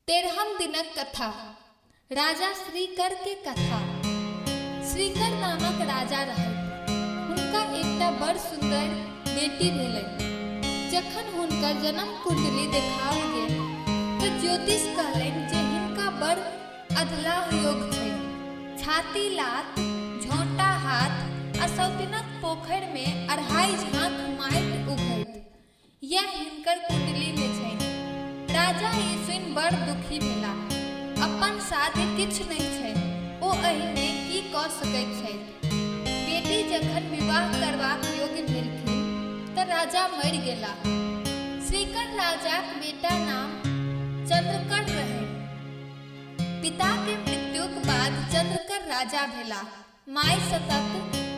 तेरहम दिनक कथा, राजा श्रीकर के कथा। श्रीकर नामक राजा रहथि। हुनका एकटा बड़ सुन्दर बेटी भेलनि। जखन हुनकर जन्म कुंडली देखाओल गेल तऽ ज्योतिष कहलनि जे हिनका बड़ अधलाह योग छनि। छाती लात, झोंटा हाथ आ सौतिनक पोखरि मे अढ़ाइ झाँख माटि उघैत। यैह हिनकर कुंडली मे छनि। राजा ई सुनि बड़ दुखी भेलाह। अपन साध्य किछु नहि छनि। ओ एहि मे की क सकैत छथि? बेटी जखन विवाह करबाक योग्य भेलखिन त राजा मरि गेलाह। श्रीकर राजाक बेटा नाम चन्द्रकर रहनि। पिता के मृत्युक बाद चन्द्रकर राजा भेलाह। माय सतत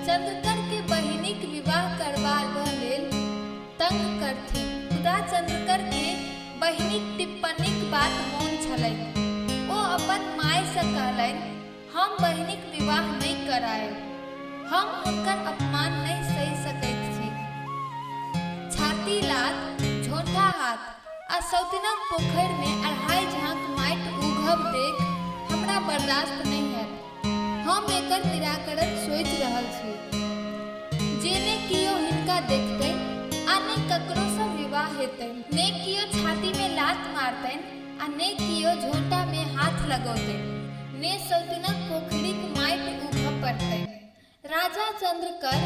चन्द्रकर के बहिनिक विवाह करबाबऽ लेल तंग करथिन। मुदा चन्द्रकर के बहिनिक टिप्पणीक बात मोन छलनि। ओ अपन माय सँ कहलनि, हम बहिनिक विवाह नहि करायब। हम हुनकर अपमान नहि सहि सकैत छी। छाती लात, झोंटा हाथ आ सौतिनक पोखरि मे अढ़ाइ झाँक माटि उघब देखि हमरा बर्दाश्त नहि हैत। हम एकर निराकरण सोचि रहल छी जे ने कियो हिनका देखतनि आ ने ककरोसँ विवाह हेतनि, ने कियो छातीमे लात मारतनि आ ने कियो झोंटामे हाथ लगौतनि, ने सौतिनक पोखरिक माटि उघऽ पड़तनि। राजा चन्द्रकर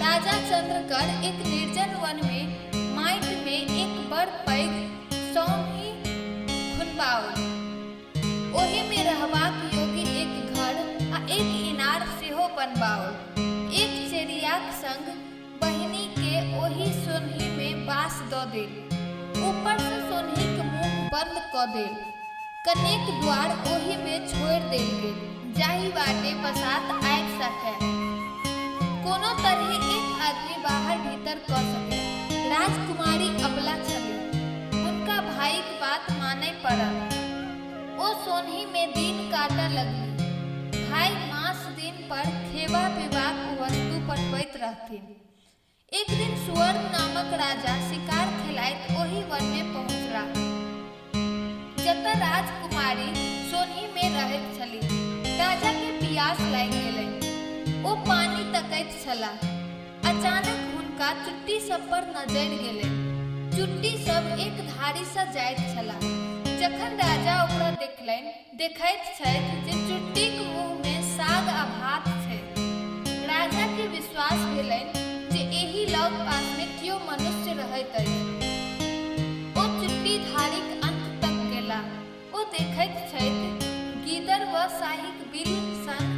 राजा चन्द्रकर एक निर्जन वनमे माटिमे एक बड़ पैघ सौन्ही खुनबाओल। ओहिमे रहबाक योग्य एक घर आ एक इनार सेहो बनबाओल। एक चेरियाक संग बहिनिकेँ ओहि सोन्हिमे बास दऽ देल। ऊपरसँ सोन्हिक मुँह बन्द कऽ देल। कनेक द्वार ओहिमे छोड़ि देल गेल, जाहि बाटे बसात आबि सकए। कोनो तरहेँ एक आदमी बाहर-भीतर कऽ सकए। राजकुमारी अबला छलीह। हुनका भाइक बात मानय पड़ल। ओ सोन्ही मे दिन काटऽ लगली। भाइ मास दिन पर खेबा-पीबाक वस्तु पठबैत रहथिन। एक दिन सुवर्ण नामक राजा शिकार खेलाइत ओहि वन मे पहुँचलाह, जतऽ राजकुमारी सोन्ही मे रहैत छलीह। राजा केँ पियास लागि गेलनि। ओ पानि तकैत छलाह। अचानक हुनका चुट्टी सब पर नजरि गेलनि। चुट्टी सब एक धारी सँ जाइत छलाह। जखन राजा ओकरा देखलनि, देखैत छथि जे चुट्टीक मुँह मे साग आ भात छै। राजा केँ विश्वास भेलनि जे एहि लग-पास मे कियो मनुष्य रहैत अछि। ओ चुट्टी धारीक अन्त तक गेलाह। ओ देखैत छथि गीदड़ व साहीक बिल सन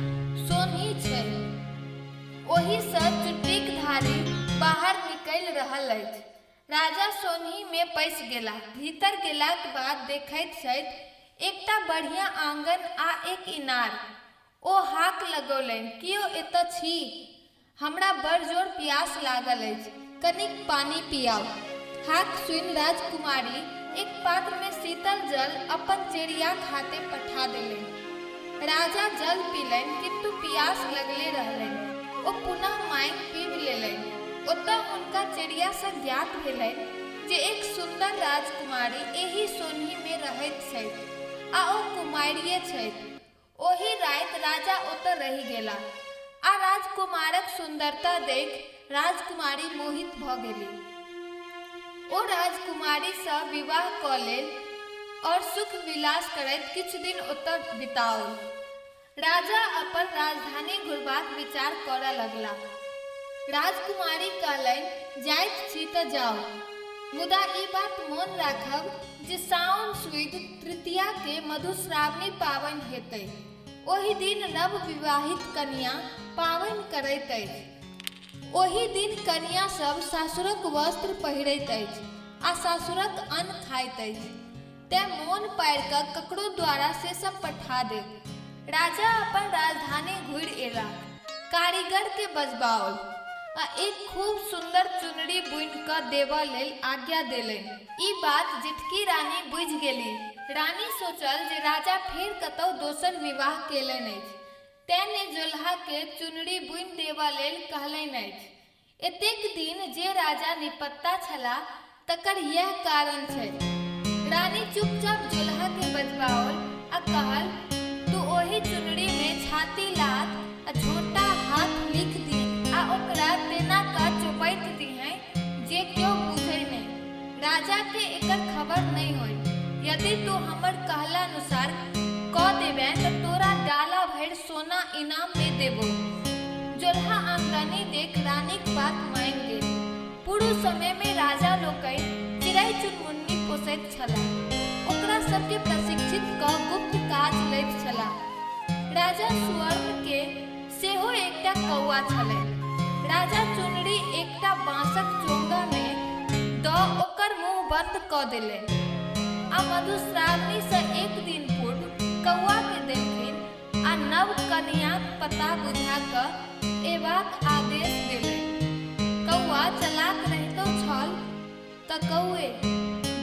सोन्हि छै। ओहि सँ चुट्टीक धारी बाहर निकलि रहल अछि। राजा सोन्हि मे पैसि गेलाह। भीतर गेलाक बाद देखैत छथि एकटा बढ़िया आंगन आ एक इनार। ओ हाक लगौलनि, कियो एतऽ छी? हमरा बड़ जोर पियास लागल अछि। कनिक पानि पियाउ। हाक सुनि राजकुमारी एक पात्र मे शीतल जल अपन चेरियाक हाथे पठा देलनि। राजा जल पीलनि किन्तु पियास लगले रहलनि। ओ पुनः माँगि पीबि लेलनि। ओतऽ हुनका चेरिया सँ ज्ञात भेलनि जे एक सुन्दर राजकुमारी एही सोन्हि मे रहैत छथि आ ओ कुमारिये छथि। ओहि राति राजा ओतऽ रहि गेलाह आ राजकुमारक सुन्दरता देखि राजकुमारी मोहित भऽ गेलीह। ओ राजकुमारीसँ विवाह कऽ लेल और सुख-विलास करैत किछु दिन ओतऽ बिताओल। राजा अपन राजधानी घुरबाक विचार करऽ लगलाह। राजकुमारी कहलनि, जाइत छी तऽ जाउ, मुदा ई बात मोन राखब जे साओन सुदि तृतीयाकेँ मधुश्रावणी पाबनि हेतै। ओहि दिन नव विवाहित कनियाँ पाबनि करैत अछि। ओहि दिन कनियाँ सभ सासुरक वस्त्र पहिरैत अछि आ सासुरक अन्न खाइत अछि। तेँ मोन पाड़ि कऽ ककरो द्वारा से सभ पठा देब। राजा अपन राजधानी घुरि एलाह। कारीगरकेँ बजबाओल आ एक खूब सुन्दर चुनरी बुनि कऽ देबऽ लेल आज्ञा देलनि। ई बात जेठकी रानी बुझि गेलीह। रानी सोचल जे राजा फेर कतहु दोसर विवाह केलनि अछि, तेँ ने जोलहाकेँ चुनरी बुनि देबऽ लेल कहलनि अछि। एतेक दिन जे राजा निपत्ता छलाह तकर यैह कारण छै। रानी चुपचाप जोलहाकेँ बजा। बजबाओल आ कहल, तू ओहि चुनरी मे छाती लात आ झोंटा हाथ लिख दिहें आ ओकरा तेना कऽ चोपैत दिहें जे केओ बुझै नहि। राजा के एकर खबर नहि होइ। यदि तू हमर कहलानुसार कऽ देबें तऽ तोरा डाला भरि सोना इनाम मे देबौ। जोलहा आमदनी देख रानीक बात मानि गेल। पूर्व समय मे राजा लोकनि चिड़ै-चुनमुन्नी पोसैत छलाह। ओकरा सबके प्रशिक्षित कऽ गुप्त काज लैत छलाह। राजा सुवर्ण के सेहो एकटा कौआ छलनि। राजा चुनरी एकटा बाँसक चोंगा मे दऽ ओकर मुँह बन्द कऽ देलनि आ मधुश्रावणी सँ एक दिन पूर्व कौआ के देलखिन आ नव कनियाँक पता बुझा कऽ एबाक आदेश देलनि। कौआ चलाक रहितो छल तऽ कौए।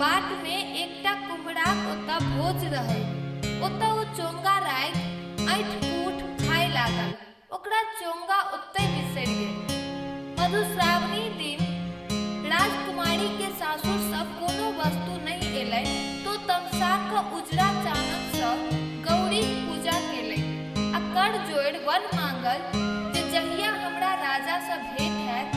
बाट मे एकटा कुम्हराक ओतऽ भोज रहै। ओतऽ ओ चोंगा राखि ऐंठ-कूठ खाय लागल। ओकरा चोंगा ओतहि बिसरि गेल। मधुश्रावणी दिन राजकुमारी के सासुर सँ कोनो वस्तु नहि एलनि तऽ ओ तमसा कऽ उजरा चानन सँ गौरीक पूजा केलनि आ कर जोड़ि वर मांगल जे जहिया हमरा राजा सँ भेंट हैत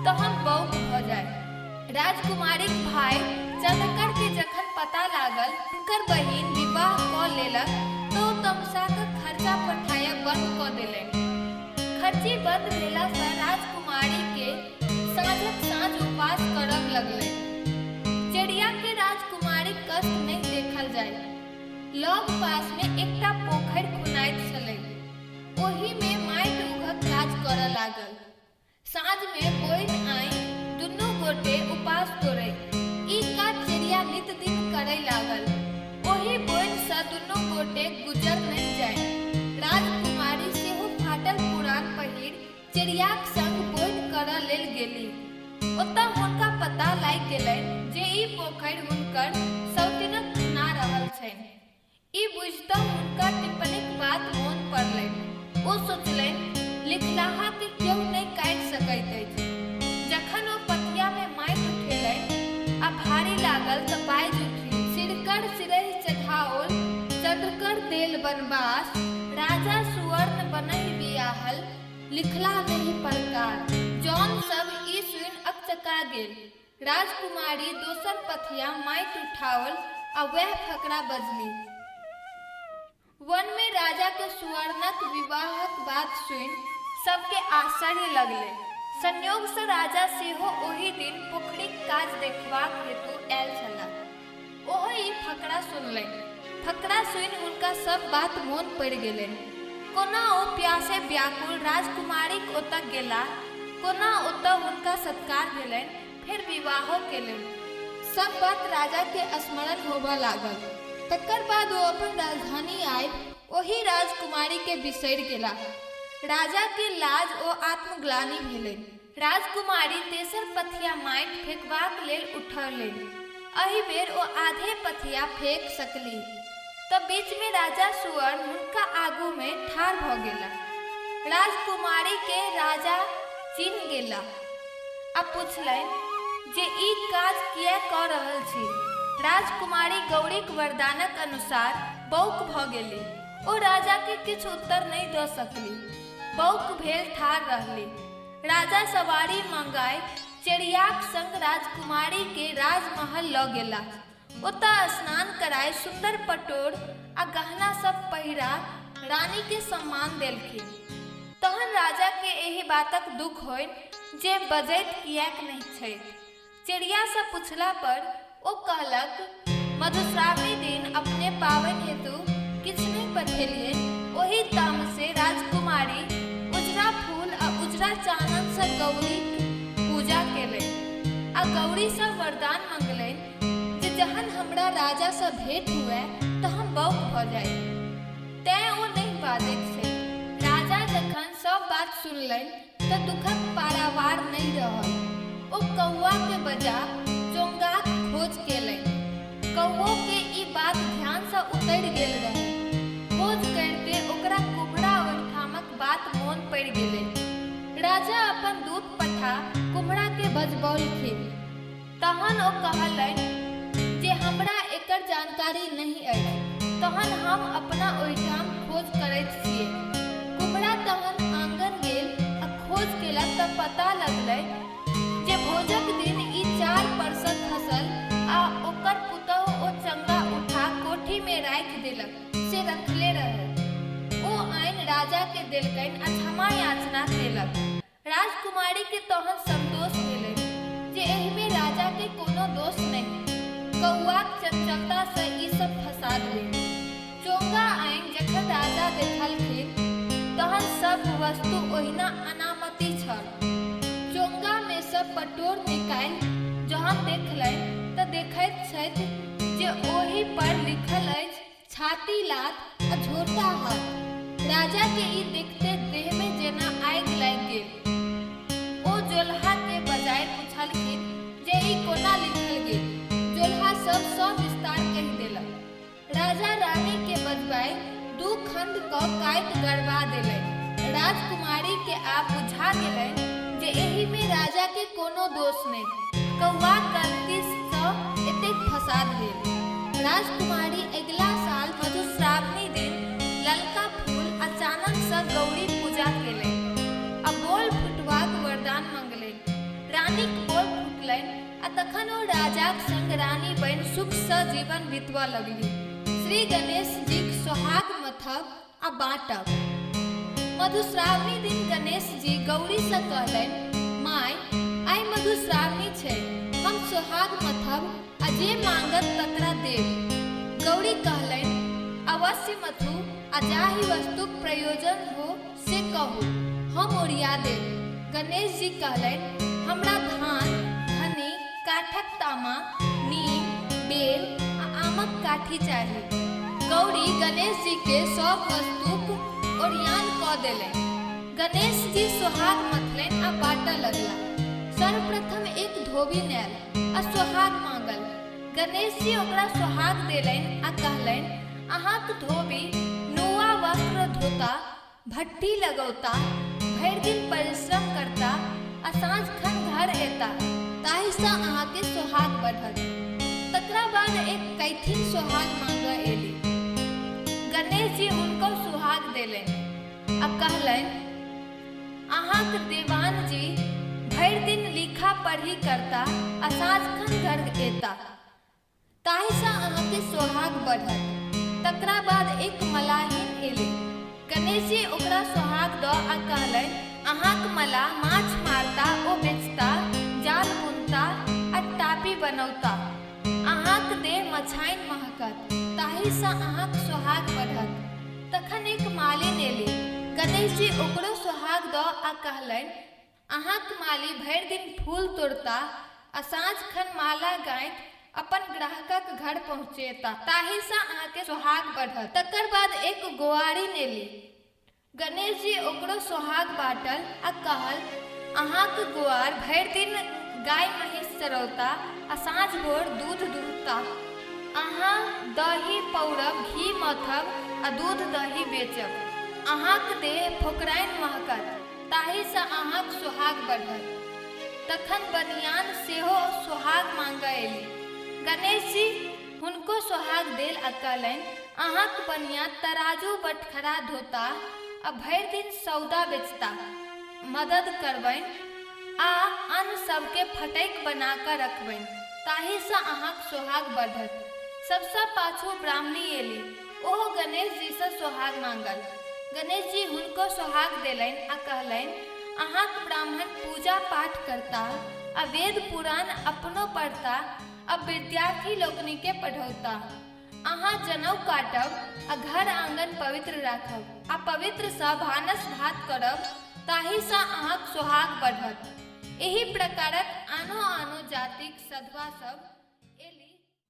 तऽ हम बौक भऽ जायब। राजकुमारीक भाय चन्द्रकर के जखन पता लागल हुनकर बहिन विवाह कऽ लेलक तऽ ओ तमसा कऽ खर्चा पठायब बन्द कऽ देलनि। खर्ची बन्द भेला सँ राजकुमारी के साँझक साँझ उपास करब लगलनि। चिड़िया के राजकुमारीक कष्ट नहि देखल जाय। लग पास मे एकटा पोखरि खुनाइत छलै। ओहि मे माटि उघक काज करऽ लागल। साँझ मे बोइन आनि दुनू गोटे उपास तोड़ै। ई काज चिड़िया नित दिन करय लागल। ओहि बोइन सँ दुनू गोटेक गुजर नहि जाइ। राजकुमारी सेहो फाटल पुरान पहिर चिड़ियाक संग बोइन करऽ लेल गेलीह। ओतऽ हुनका पता लागि गेलनि जे ई पोखरि हुनकर सौतिनक खुना रहल छनि। ई बुझितहुँ हुनका टिप्पणीक बात मोन पड़लनि। ओ सोचलनि, लिखलाहा केँ क्यो नहि काटि सकैत अछि। जखन ओ पथिया मे माटि उठेलनि आ भारी लागल तँ बाजि उठलीह, सिरकर सिरहि चढ़ाओल, चन्द्रकर देल बनबास, राजा सुवर्ण बनहि बियाहल, लिखला नहि परकार। जौन सभ ई सुनि अकचका गेल। राजकुमारी दोसर पथिया माटि उठाओल आ वैह फकरा बजलीह। वन मे राजा के सुवर्णक विवाहक बात सुनि सबके आश्चर्य लगलै। संयोग सँ राजा सेहो ओहि दिन पोखरिक काज देखबाक हेतु आयल छलाह। ओहो ई फकरा सुनलनि। फकरा सुनि हुनका सब बात मोन पड़ि गेलनि। कोना ओ प्यासे व्याकुल राजकुमारीक ओतऽ गेलाह, कोना ओतऽ हुनका सत्कार भेलनि, फेर विवाहो केलनि। सब बात राजा के स्मरण होबऽ लागल। तकर बाद ओ अपन राजधानी आबि ओहि राजकुमारी के बिसरि गेलाह। राजा के लाज ओ आत्मग्लानि भेलनि। राजकुमारी तेसर पथिया माटि फेकबाक लेल उठौलनि। एहि बेर ओ आधे पथिया फेक सकलीह तऽ बीच मे राजा सुवर्ण हुनका आगू मे ठाढ़ भऽ गेलाह। राजकुमारी के राजा चिन्ह गेलाह आ पुछलनि जे ई काज किएक कऽ रहल छी? राजकुमारी गौरीक वरदानक अनुसार बौक भऽ गेलीह। ओ राजा के किछु उत्तर नहि दऽ सकलीह। बौक भेल ठाढ़ रहलीह। राजा सवारी मंगाय चिड़ियाक संग राजकुमारी के राजमहल लऽ गेलाह। ओतऽ स्नान कराय सुन्दर पटोर आ गहना सब पहिरा रानी के सम्मान देलखिन। तहन राजा के एहि बातक दुख होइन जे बजैत किएक नहि छथि। चिड़िया सँ पुछला पर ओ कहलक, मधुश्रावणी दिन अपने पाबनि हेतु किछु नहि पठेलियनि, ओहि तामसे राजकुमारी उजरा फूल आ उजरा चानन सँ गौरीक पूजा केलनि आ गौरी सँ वरदान मंगलनि जे जहन हमरा राजा सँ भेंट हुअए तऽ हम बौक भऽ जाइ। तेँ ओ नहि बाजैत छथि। राजा जखन सभ बात सुनलनि तऽ दुखक पारावार नहि रहल। ओ कौआकेँ बजा चोंगाक खोज केलनि। कौओकेँ ई बात ध्यानसँ उतरि गेल रहै। खोज करिते ओकरा कुम्हरा ओहिठामक बात मोन पड़ि गेलै। राजा अपन दूत पठा कुम्हराकेँ बजबौलखिन। तहन ओ कहलनि जे हमरा एकर जानकारी नहि अछि। तहन हम अपना ओहिठाम खोज करैत छियै। कुम्हरा तहन आंगन गेल आ खोज केलक तऽ पता लगलै जे भोजक दिन ई चार परसँ खसल आ ओकर पुतहु ओ चंगा उठा कोठीमे राखि देलक, से रखले रहै। ओ आनि राजाकेँ देलकनि आ क्षमा याचना केलक। राजकुमारीकेँ तहन संतोष भेलनि जे एहिमे राजाकेँ कोनो दोष नहि, कौआक चंचलतासँ ई सब फसाद भेल। चोंगा आनि जखन राजा देखलखिन तहन सब वस्तु ओहिना अनामति छल। चोंगामे सँ पटोर निकालि जहन देखलनि तऽ देखैत छथि जे ओहि पर लिखल अछि छाती लात आ झोंटा हाथ। राजाकेँ ई देखिते देहमे जेना आगि लागि गेल। ओ जोलहाकेँ बजाय पुछलखिन जे ई कोना लिखल गेल। जोलहा सब सविस्तार कहि देलक। राजा रानीकेँ बजबाय दू खण्ड कऽ काटि गड़बा देलनि। राजकुमारीकेँ आब बुझा गेलनि जे एहिमे राजाकेँ कोनो दोष नहि, कौआक गलतीसँ एतेक फसाद भेल। राजकुमारी अगिला साल मधुश्रावणी दिन ललका फूल आ चाननसँ गौरी पूजा केलनि आ बोल फुटबाक वरदान मंगलनि। रानीक बोल फुटलनि आ तखन ओ राजाक संग रानी बनि सुखसँ जीवन बितबऽ लगलीह। श्री गणेश जीक सोहाग मथब आ बाँटब। मधुश्रावणी दिन गणेश जी गौरीसँ कहलनि, माय, आइ मधुश्रावणी छै, हम सोहाग मथब आ जे माँगत तकरा देब। गौरी कहलनि, अवश्य मथू आ जाहि वस्तुक प्रयोजन हो से कहू, हम ओरिया देब। गणेश जी कहलनि, हमरा धान, धनी, काठक तामा, नीम, बेल आ आमक काठी चाही। गौरी गणेश जी के सभ वस्तुक ओरियान कऽ देलनि। गणेश जी सोहाग मथलनि आ बाँटऽ लगलाह। सर्वप्रथम एक धोबिन आयल आ सोहाग माँगल। गणेश जी ओकरा सोहाग देलनि आ कहलनि, अहाँक धोबी नूआ वस्त्र धोता, भट्ठी लगौता, भरि दिन परिश्रम करता आ साँझ खन घर एता, ताहिसँ अहाँके सोहाग बढ़त। तकरा बाद एक कैथिन सोहाग माँगऽ एली। गणेश जी हुनको सोहाग देलनि आ कहलनि, अहाँक देवान जी भरि दिन लिखा पढ़ी करता आ साँझ खन घर एता, ताहिसँ अहाँके सोहाग बढ़त। तकरा बाद एक मलाहिन एलै। गणेशजी ओकरा सोहाग दऽ आ कहलनि, अहाँक मलाह माछ मारता ओ बेचता, जाल बुनता आ टापी बनौता। अहाँक देह मछाइन महकत, ताहिसँ अहाँक सोहाग बढ़त। तखन एक मालिन एली। गणेशजी ओकरो सोहाग दऽ आ कहलनि, अहाँक माली भरि दिन फूल तोड़ताह आ साँझ खन माला गाँथि अपन ग्राहकक घर पहुँचेताह, ताहिसँ अहाँके सोहाग बढ़त। तकर बाद एक गोआरिन एली। गणेशजी ओकरो सोहाग बाँटल आ कहल, अहाँक गोआर भरि दिन गाय महींस चरौताह आ साँझ भोर दूध दुहताह। अहाँ दही पौरब, घी मथब आ दूध दही बेचब। अहाँक देह फोकराइन महकत, ताहिसँ अहाँक सोहाग बढ़त। तखन बनियान सेहो सोहाग माँगऽ एली। गणेशजी हुनको सोहाग देल आ कहलनि, अहाँक बनिया तराजू बटखरा धोताह आ भरि दिन सौदा बेचताह। मदद करबनि आ अन्न सभकेँ फटकि बना कऽ रखबनि, ताहिसँ अहाँक सोहाग बढ़त। सभसँ पाछू ब्राह्मणी एली। ओहो गणेशजीसँ सोहाग माँगल। गणेशजी हुनको सोहाग देलनि आ कहलनि, अहाँक ब्राह्मण पूजा पाठ करताह आ वेद पुराण अपनो पढ़ताह आ विद्यार्थी लोकनिकेँ पढ़ौताह। अहाँ जनउ काटब आ घर आँगन पवित्र राखब आ पवित्रसँ भानस भात करब, ताहिसँ अहाँक सोहाग बढ़त। एहि प्रकारक आनो आनो जातिक सधवा सभ।